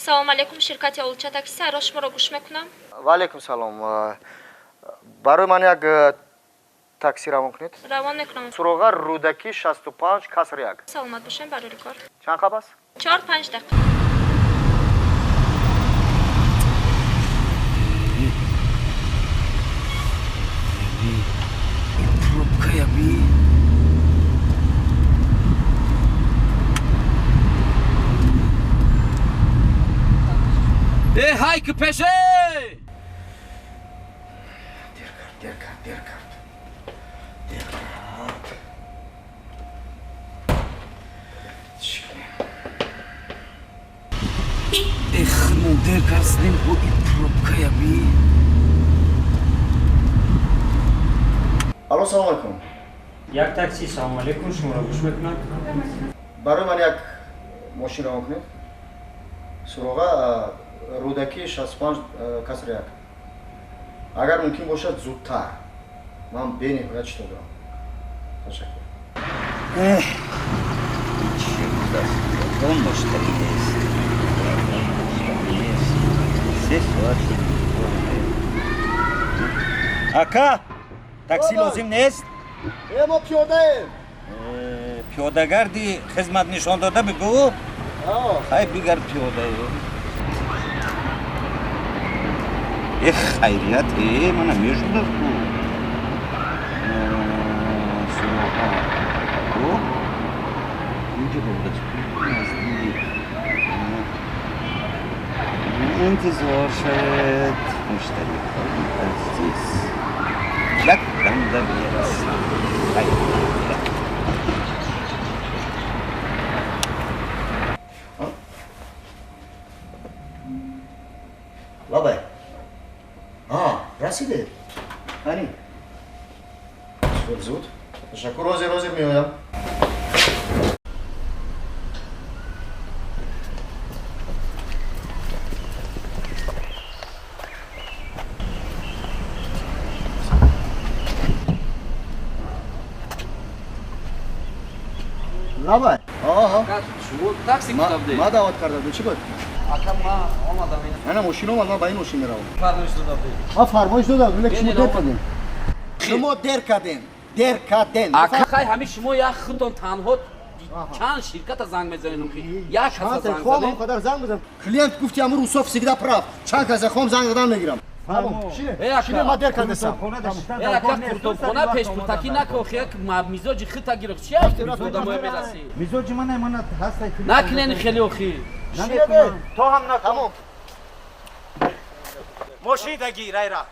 Салом алейкум, ширкати Олуча такси, сайро шуморо гӯш мекунам. Ва алейкум салом. Барои ман як такси равон кунед. Равон мекунам. Суроға Рӯдакӣ 65 каср 1. Саломат бошем, барори кор. Чанд қаб аст? 4-5 дақиқа. Пробкая би. Э, ҳай ки пеше! Дер кард, дер кард, дер кард. Дер кард. Чӣ кунем? Эх, мо дер кардем бо и пробкая би. Алло, салом алейкум. Як такси, салом алейкум, шуморо гӯш мекунам. Барои ман як мошин равон кунед. Суроға Рӯдакӣ 65 каср 1. Агар мумкин бошад, зудтар. Ман бениҳоят шитоб дорам. Ташаккур. Эх, чӣ будаст? Ягон муштарӣ нест. Ягон муштарӣ нест. 3 соат шуд. Ака, такси лозим нест? Э, мо пиёдаем. Пиёдагарди, хизмат нишон дода бигӯ. Хай, бигард пиёда. Э, хайрият, э, мана мешудас ку. Суроға. О, инҷо бобудас наздик. Интизор шавед, муштариҳои азиз. Як дамда мерасам. Хайрият. Лабай. А, расидед? Ани. Хеле зуд. Ташаккур, ҳозир, ҳозир меоям. Лабай. Аҳа. Шумо такси гуфта будед? Ма даъват карда будем. Чӣ буд? Ака, ма омадам ина. Ана мошин омад, ман ба ин мошин меравам. Фармоиш дода будед. Ман фармоиш додам, лекин шумо Бенед, дер омад. кардем. Шумо дер кардем. Дер кардем. Ака, хай ҳамин шумо як худтон танҳо чанд ширката занг мезанед охи? Як каса занг Хом занед? қадар занг бизан. Клиент гуфти аму русов всегда прав. Чанд каса хом занг задан мегирам. Шине, Э, ака. шине, ма дер кардесам. Э, ака, қуртобхона пешпуртакӣ нака охи, як мизоҷи хита гирифт. Чи ҳафти одамое мерасӣ? Мизоҷи мана, мана ҳастай. Накунен хеле охи. Шине, То ҳам накун. Тамом. Мошин дагир, айра.